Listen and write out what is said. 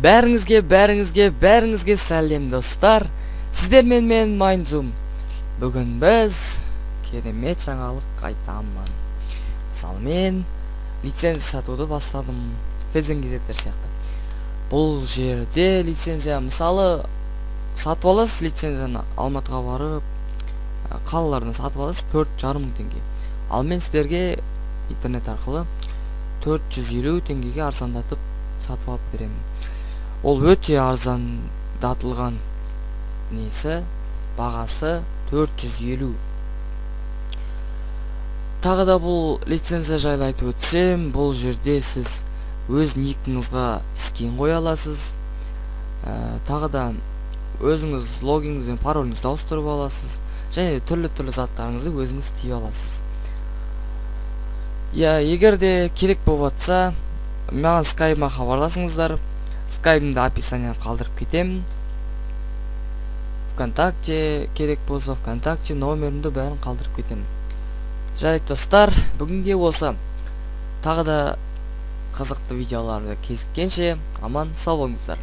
Бәріңізге, бәріңізге, бәріңізге сәлем, достар! Сіздермен мен, Майнзум. Бүгін біз керемет жаңалық айтамын. Мысалы, мен лицензия сатуды бастадым, Фезен газеттер сияқты. Бұл жерде лицензия, мысалы, сатып аласыз лицензияны, Алматыға барып, қалалардан сатып аласыз 4,5 мың теңге. Ал мен сіздерге интернет арқылы 450 теңгеге арзандатып сатып алып беремін. Ол өте арзандатылған несі, бағасы 450. Тағы да бұл лицензия жайлы айтып өтсем, бұл жерде сіз өз никіңізға скин қоя аласыз. Тағы да өзіңіз логиніңіз бен пароліңізді ауыстырып аласыз және түрлі-түрлі заттарыңызды өзіңіз істей аласыз. Иә, егер де керек болып жатса, маған скайпыма хабарласыңыздар. Скайпымды описанияға қалдырып кетемін. ВКонтакте керек болса, ВКонтакте номерімді, бәрін қалдырып кетемін. Жарайды, достар, бүгінге болса, тағы да қызықты видеоларды кезіккенше, аман сау болыңыздар.